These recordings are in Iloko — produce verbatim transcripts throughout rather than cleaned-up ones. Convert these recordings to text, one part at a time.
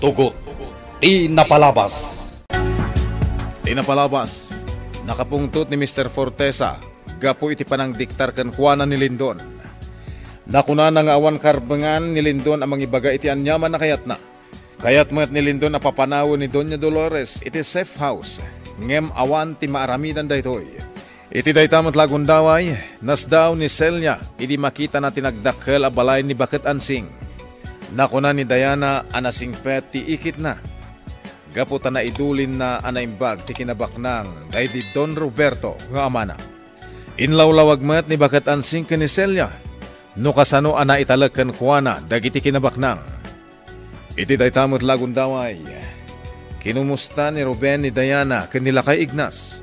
Tugot ti napalabas. Ti napalabas, nakapungtot ni Mister Fortesa gapu iti panangdiktar kenkuana ni Lindon. Nakunana nga awan karbengan ni Lindon a mangibaga iti aniaman a kayatna. Kayat met ni Lindon a papanawen ni Doña Dolores iti safe house, ngem awan ti maaramidan daytoy. Iti dayta met la gundaway, nasdaaw ni Celia idi makitana ti nagdakkel a balay ni Baket Ansing. Nakuna ni Diana a nasingpet ti ikitna gapu ta naidulinna a naimbag ti kinabaknang daydi Don Roberto nga amana. Inlawlawag met ni Baket Ansing ken ni Celia no kasano a naitalek kenkuana dagiti kinabaknang. Iti dayta met la gundaway, kinumusta ni Ruben ni Diana ken ni Lakay Ignas.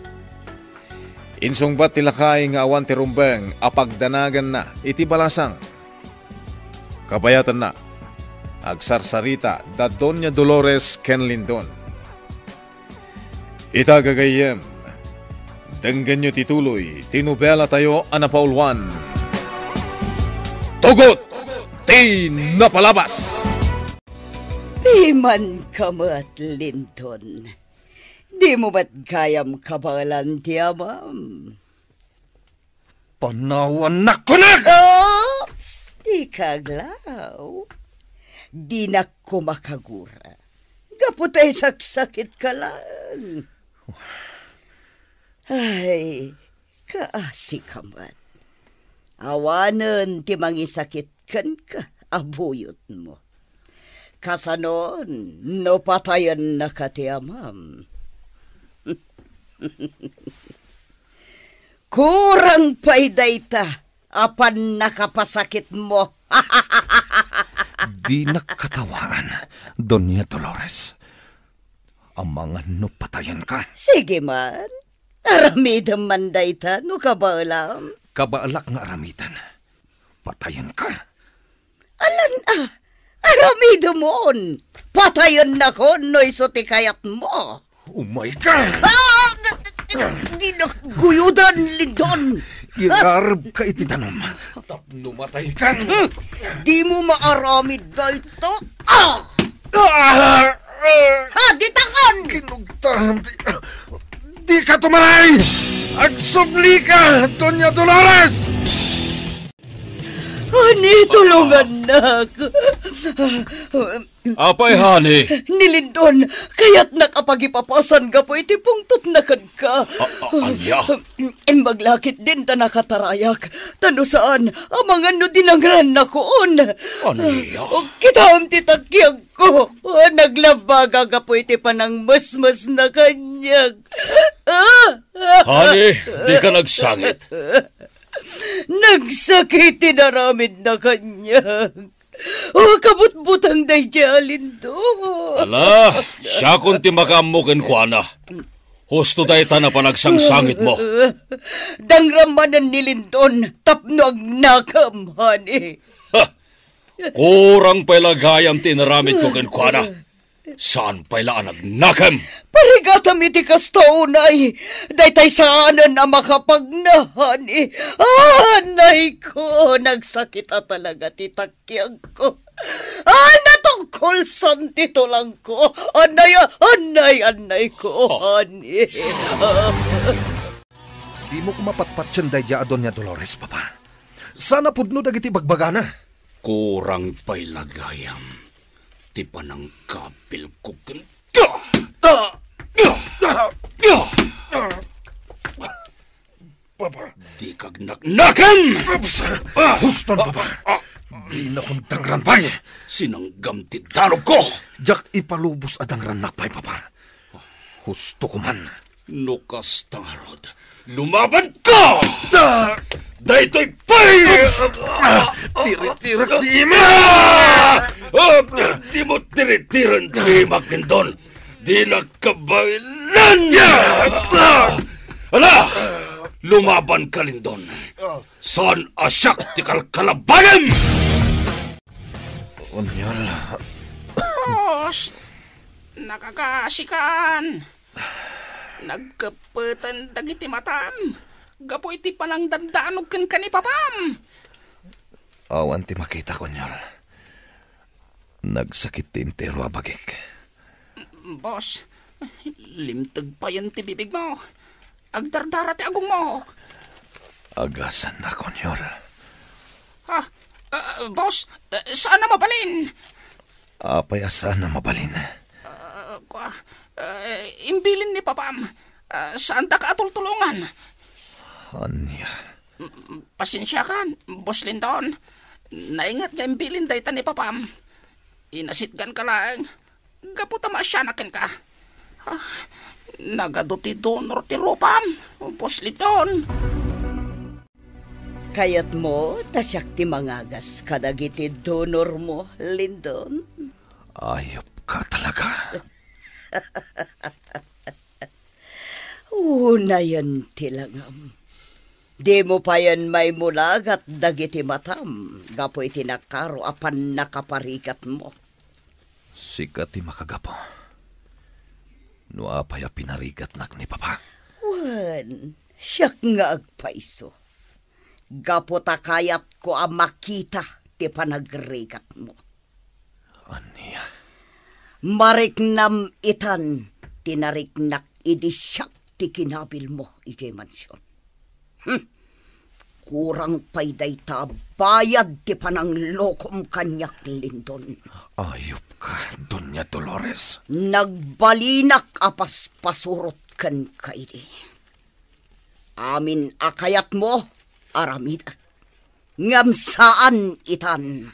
Insungbat ti lakay nga awan ti rumbeng a pagdanaganna iti balasang. Kabayatanna, agsarsarita da Doña Dolores ken Lindon. Ita gagayyem, denggenyo ti tuloy ti nobelatayo a napauluan, Tugot ti Napalabas. Pimanka met, Lindon. Dimo met gayam kabaelan ti amam. Panawannak kunak! Oops! Dika aglaw. Dinak koma kagura. Gapu ta isaksakitka laeng. Ay, kaasika met. Awanen ti mangisakit kenka a buyotmo. Kasanon no patayennaka ti amam. Kurang pay dayta a pannakapasakitmo. Dinak katawaan, Doña Dolores. Amangan no patayenka. Sige man. Aramidem man dayta no kabaelam. Kabaelak nga aramiden. Patayenka. Alan a, aramidemon. Patayennakon no isu ti kayatmo. Umayka! Ah! Dinak guyodan, Lindon! Irarebka iti danum tapno mataykan. Hmm. Dimo maaramid dayta. Ah! Ah! Ah! Ha, ditakon! Kinugtahan ti, dika tumaray! Agsublika, Doña Dolores! Ani, tulungannak. Apay, honey? Ni Lindon, kayatnak a pagipapasan gapu iti pungtotna kenka. A-, a-, ania? Imbag la ketdin ta nakatarayak. Ta no saan, amangan no dinangrannakon. Ania? O, kitaem ti takiagko. Naglabbaga gapu iti panangmesmesna kaniak. Honey, dika nagsangit. Nagsakit ti naramidna kaniak. O, kabutbutang daydiay a Lindon. Ala, siakon ti makaammo kenkuana. Husto dayta a panagsangsangitmo. Dangram manen ni Lindon tapno agnakem, honey. Ha! Kurang pay la gayam ti inaramidko kenkuana. Saan pay la a nagnakem? Parigatam iti kasta unay. Daytay saanen a makapagna, honey. Ah, anayko, nagsakit a talaga ti takiagko. Ay, natungkolsan ti tulangko. Anay, anay, anayko, honey. Dimo koma patpatien daydiay a Doña Dolores, Papa. Saan a pudno dagiti bagbagana. Kurang pay la gayam ti panangkabilko ken... Papa. Dika agnaknakem! Ups! Ah! Huston, Papa. Ah! Dinakon dangran pay. Sinanggam ti danogko. Diak ipalubos a dangrannak pay, Papa. Husto koman. No kasta ngarud, lumabanka! Ah! Daytoy pay! Oops! Ah! Tiritirek ti ima! Ah! Ah! Dimo tiritiren ti imak, Lindon. Dinak kabaelan! Ah! Ala! Lumabanka, Lindon. Saan a siak ti kalkalabanem! Onyol. Boss! Nakakaasikan! Nagkeppeten dagiti matam gapu iti panangdandanog kenka ni papam. Awan ti makitak, Onyol. Nagsakit ti entero a bagik. Boss, limteg payen ti bibigmo. Agdardara ti agongmo. Agasan a konyol. Ah, ah, boss, eh, saan a mabalin? Apay a saan a mabalin? Ah, kua, eh, imbilin ni Papam. Ah, saandaka a tultulongan. Ania? Mm, pasensiakan, Boss Lindon. Nainget nga imbilin dayta ni Papam. Inasitganka laeng. Gapu ta maasianak kenka. Ah, nagadu ti donor ti rupam, Boss Lindon. Kayatmo ta siak ti mangagas kadagiti donormo, Lindon? Ayupka talaga. Unayen ti langam. Dimo payen maimulagat dagiti matam gapu iti nakaro a pannakaparigatmo. Sika ti makagapu. No apay a pinarigatnak ni Papa? Wen, siak nga agpayso. Gapu ta kayatko a makita ti panagrigatmo. Ania? Mariknam itan ti nariknak idi siak ti kinabilmo idiay mansion. Hmm. Kurang pay dayta a bayad ti pananglokom kaniak, Lindon. Ayupka, Doña Dolores. Nagbalinak a paspasurot kenka idi. Amin a kayatmo, aramidek. Ngem saan itan.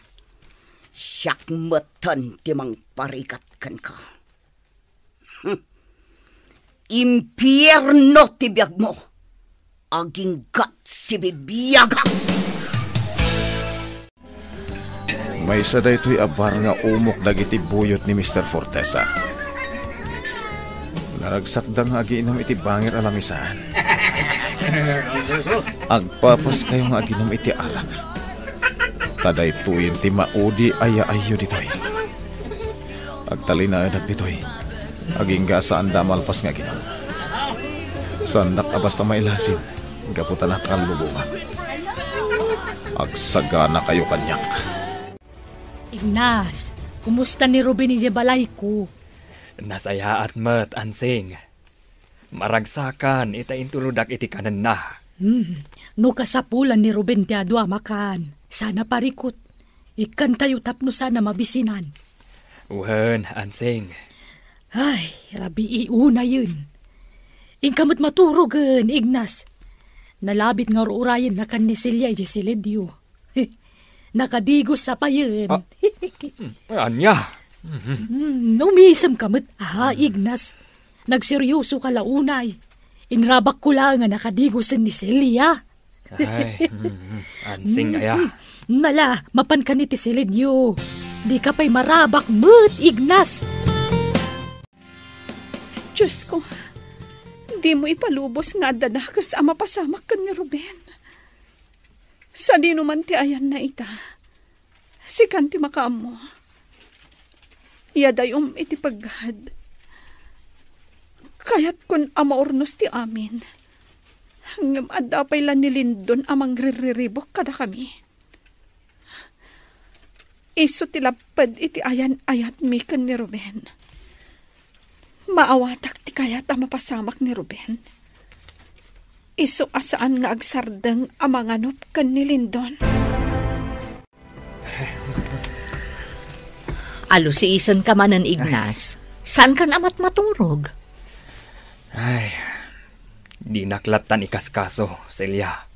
Siak metten ti mangparigat kenka. Hmm. Impierno ti biagmo. Aginggat sibibiagak. Maysa daytoy a bar nga umok dagiti buyot ni Mister Fortesa. Naragsakda nga agiinum iti bangir a lamisaan. Agpapaskayo nga agiinum iti arak. Ta daytoyen ti maudi a yaayyo ditoy. Agtalinaedak ditoy. Agingga a saanda a malpas nga agiinum. Saandak a basta mailasin. Gapu ta nakallubongak. Agsaganakayo kaniak. Ignas, kumusta ni Ruben idiay balayko? Nasayaat met, Ansing. Maragsakan ita intulodak iti kanenna. Hmm, no kasapulan ni Ruben ti adu a makan, saan a parikut. Ikkantayo tapno saan a mabisinan. Wen, Ansing. Ay, rabii unayen. Inka met maturogen, Ignas. Nalabit nga ur-urayenna ken ni Celia idiay siledyo. Nakadigos a payen. Ah, hmm, ania? Mhm. Hmm, umisem ka met, ah, Ignas. Nagseryoso ka la unay. Inrabak ko la nga nakadigosen ni Celia. Ay, mm, Ansing aya. Mm. Nala, mapan ka ni ti siledyo. Di ka pay marabak met, Ignas. Diyos ko, dimo ipalubos nga adda dakes a mapasamak ken ni Ruben. Sadino man ti ayanna ita, sikan ti makaammo. Yadayom iti peggad. Kayatkon a maurnos ti amin. Ngem adda pay la ni Lindon a mangrirriribuk kadakami. Isu ti lapped iti ayan-ayatmi ken ni Ruben. Maawatak ti kayat a mapasamak ni Ruben. Isu a saan nga agsardeng a manganup ken ni Lindon. Alusiisenka manen, Ignas. Saankan a matmaturog? Ay, dinak lattan ikaskaso, Celia.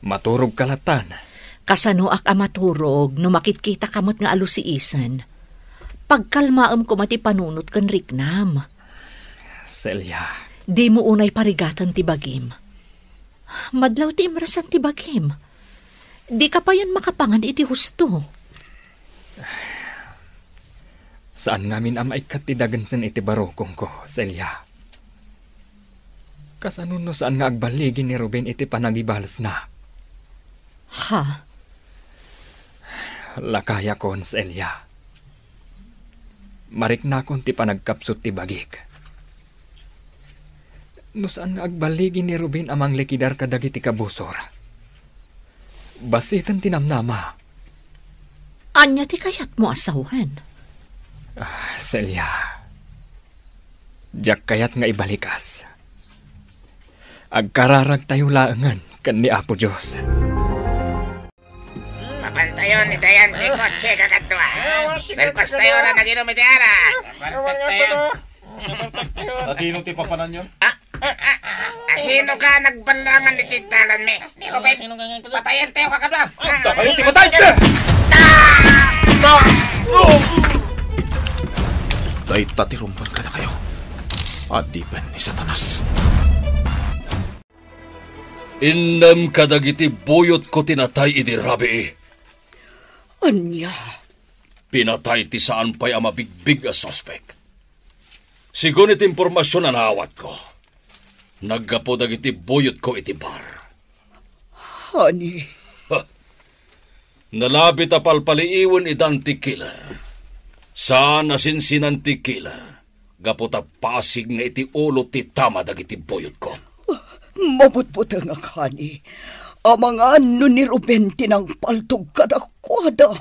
Maturogka lattan. Kasanoak a maturog no makitkitaka met nga alusiisen? Pagkalmaem koma ti panunot ken riknam. Celia. Dimo unay parigaten ti bagim. Madlaw ti imrasan ti bagim. Dika payen makapangan iti husto. Saan ngamin a maikkat ti dagensen iti barukongko, Celia. Kasano no saan nga agballigi ni Ruben iti panagibalesna? Ha? Lakayakon, Celia. Mariknakon ti panagkapsut ti bagik. No saan nga agballigi ni Ruben a manglikidar kadagiti kabusor, basiten ti namnama. Ania ti kayatmo a sawen? Ah, Celia, diak kayat nga ibalikas. Agkararagtayo laengen ken ni Apo Dios. Papantayon itayan ti kotse, kakadua. Malpastayon a naginom iti arak. Sadino ti papananyo? Ah, ah, ah, ah, sino ka nagbalangan iti dalanmi? Ni Ruben, patayen tayo, kakadua. Dakayo ti matay! Dayta ti rumbeng kadakayo. Adipen ni Satanas. Innem kadagiti buyotko ti natay idi rabii. Ania? Pinatay ti saan pay a mabigbig a suspek. Sigun iti impormasion a naawatko, naggapu dagiti buyotko iti bar. Honey. Ha! Nalabit a palpaliiwen idan ti killer. Saan a sinsinan ti killer gapu ta pasig nga iti ulo ti tama dagiti buyotko. Mabutbutengak, honey. Amangan no ni Ruben ti nangpaltog kadakuada.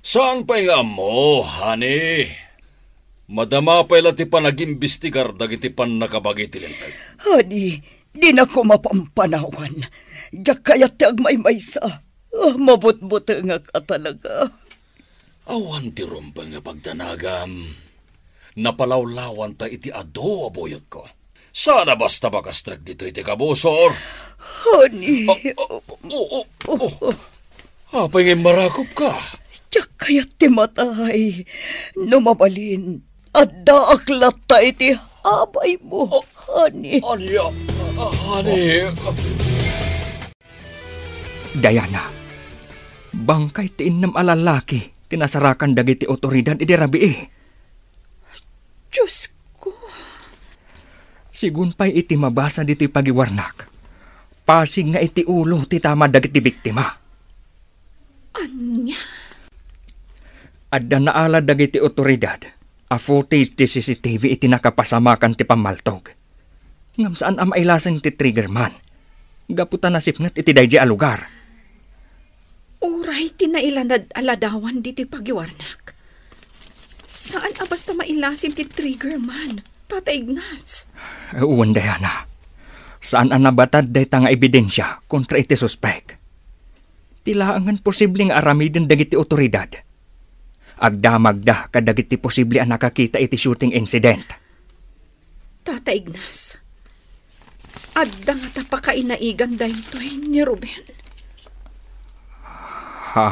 Saan pay nga ammo, honey? Madama pay la ti panagimbestigar dagiti pannakabagi ti Linteg. Honey, dinak mapampanawan. Diak kayat ti agmaymaysa. Ah, mabutbutengak a talaga. Awan ti rumbeng nga pagdanagam. Napalawlawanta iti adu a buyotko. Saan a basta makastrek ditoy ti kabusor. Honey. Ah, ah, oh, oh, oh. Apay nga immarakopka? Diak kayat ti matay. No mabalin, addaak latta iti abaymo, honey. Ania? Ah, honey. Diana, bangkay ti innem a lalaki ti nasarakan dagiti otoridad idi rabii. Diosko! Sigun pay iti mabasa ditoy pagiwarnak, pasig nga iti ulo ti tama dagiti biktima. Ania? Adda naala dagiti otoridad a footage ti C C T V iti nakapasamakan ti pammaltog. Ngem saan a mailasing ti trigger man, gapu ta nasipnget iti daydiay a lugar. Uray ti nailanad a ladawan ditoy pagiwarnak. Saan a basta mailasing ti trigger man, Tata Ignas. Wen, Diana. Saan a nabatad dayta nga ebidensia kontra iti suspek. Ti laengen posible nga aramiden dagiti otoridad. Agdamagda kadagiti posible a nakakita iti shooting incident. Tata Ignas, adda ngata pakainaigan daytoy ni Ruben? Ha?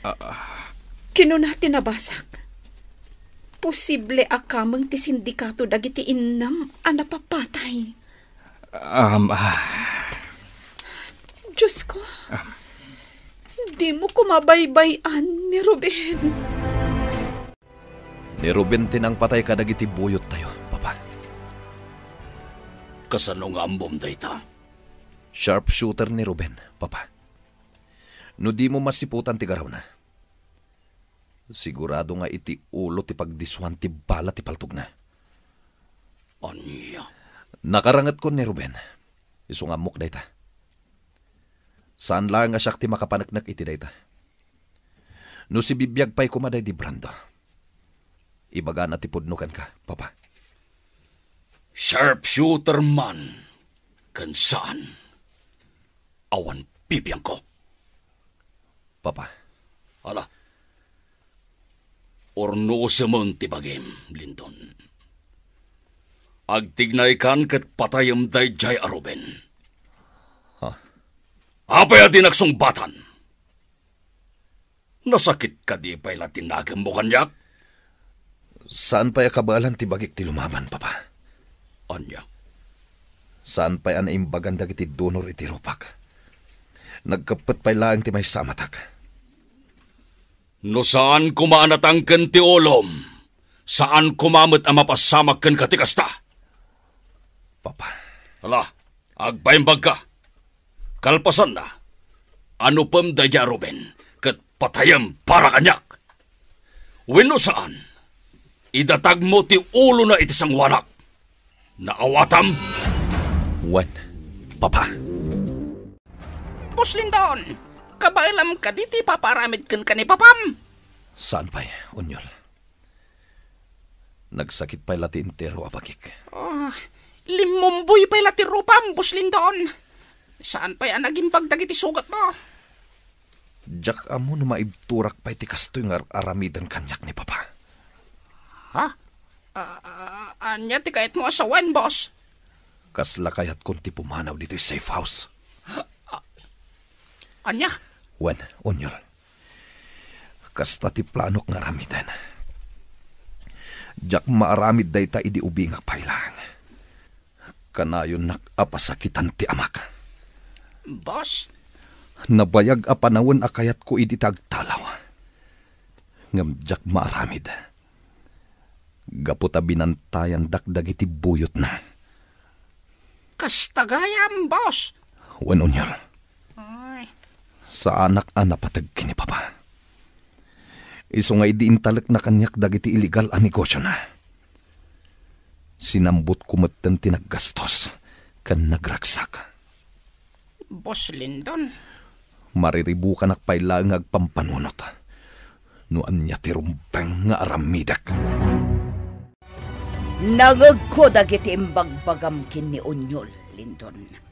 Ah. Kinuna ti nabasak, posible a kameng ti sindikato dagiti innem a napapatay. Um, ah. Diosko, dimo koma baybay-an ni Ruben. Ni Ruben ti nangpatay kadagiti buyottayo, Papa. Kasano nga ammom dayta? Sharpshooter ni Ruben, Papa. No dimo masiputan ti garawna, sigurado nga iti ulo ti pagdisuan ti bala ti paltogna. Ania? Nakarangetkon ni Ruben. Isu nga ammok dayta. Saan laeng a siak ti makapaneknek iti dayta. No sibibiag pay koma daydi Brando, ibagana ti pudno kenka, Papa. Sharpshooter man ken saan, awan bibiangko. Papa. Ala. Urnosemon ti bagim, Linton. Agtignaykan ket patayem daydiay a Ruben. Ha? Apay a dinak sungbatan? Nasakit kadi pay la ti nagemmo kaniak? Saan pay a kabaelan ti bagik ti lumaban, Papa. Ania? Saan pay a naimbagan dagiti donor iti rupak. Nagkeppet pay laeng ti maysa a matak. No saan koma a natangken ti ulom, saan koma met a mapasamak kenka ti kasta. Papa. Ala, agbaimbagka. Kalpasanna, anupem daydiay a Ruben ket patayem para kaniak. Wenno saan, idatagmo ti ulona iti sangoanak. Naawatam? Wen, Papa. Boss Linton, kabaelam kadi ti ipapaaramid kenka ni Papam? Saan pay, Onyol. Nagsakit pay la ti entero a bagik. Ah, limmumboy pay la ti rupam, Boss Lindon. Saan pay a nagimbag dagiti sugatmo? Diak ammo no maibturak pay ti kastoy nga ar-aramiden kaniak ni Papa. Ha? Ah, ah, ania ti kayatmo a sawen, boss? Kasla kayatkon ti pumanaw ditoy safe house. Ah, ania? Wen, Onyol. Kasta ti planok nga aramiden. Diak maaramid dayta idi ubingak pay laeng. Kanayonnak a pasakitan ti amak. Boss? Nabayag a panawen a kayatko idi ta agtalaw. Ngem diak maaramid. Gapu ta binantayandak dagiti buyotna. Kasta gayam, boss. Wen, Onyol. Ay. Saanak a napateg ken ni Papa. Isu nga idi intalekna kaniak dagiti illegal a negosiona, sinambotko metten ti naggastos ken nagragsak. Boss Lindon. Mariribukanak pay laeng nga agpampanunot no ania ti rumbeng nga aramidek. Nangegko dagiti imbagbagam ken ni Onyol, Lindon.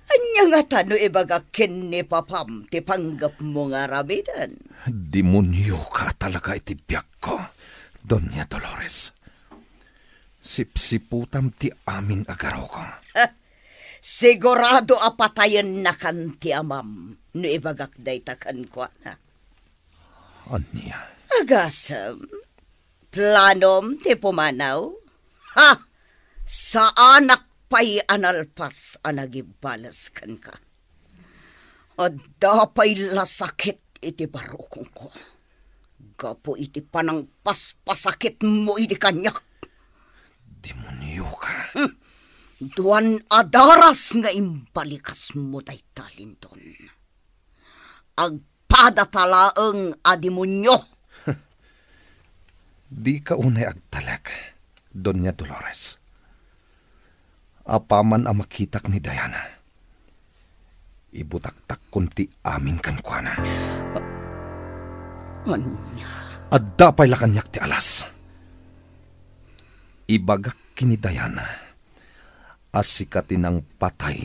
Ania ngata no ibagak ken ni Papam ti panggepmo nga aramiden? Demonioka talaga iti biagko, Doña Dolores. Sipsiputam ti amin a garoko. Sigurado a patayennakan ti amam no ibagak dayta kenkuana. Ania? Agasem, planom ti pumanaw? Ha! Saanak pay a nalpas a nagibales kenka. Adda pay la sakit iti barukongko. Gapu iti panangpaspasakitmo idi kaniak. Demonioka. Hmm. Duan a daras nga imbalikasmo dayta, Lindon. Agpadata laeng a demonio. Dika unay agtalek, Doña Dolores. Apaman a makitak ni Diana, ibutaktakkon ti amin kenkuana. Ania? Adda pay la kaniak ti alas. Ibagak ken ni Diana a sika ti nangpatay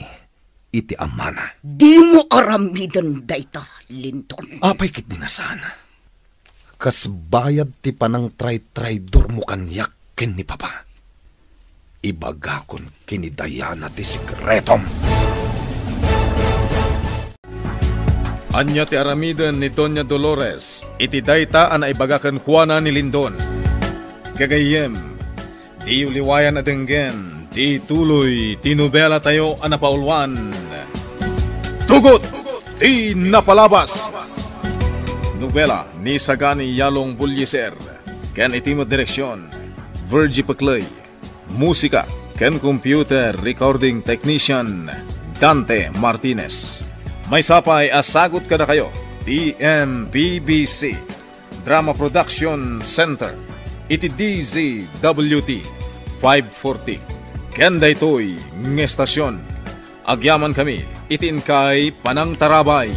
iti amana. Dimo aramiden dayta, Lindon. Apay ketdi a saan? Kas bayad ti panangtraytraydormo kaniak ken ni Papa, ibagakon ken ni Diana ti sekretom. Ania ti aramiden ni Doña Dolores iti dayta a naibaga kenkuana ni Lindon? Gagayyem, diyo liwayan a denggen ti tuloy ti nobelatayo a napauluan, Tugot ti Napalabas. Nobela ni Sagani Yalong Bullieser ken iti met direksion, Virgie Pecley. Musika ken computer recording technician, Dante Martinez. Maysa pay a sagut kadakayo ti M P B C Drama Production Center iti D Z W T five forty. Ken daytoy nga estasion, agyamankami iti inkay panangtarabay.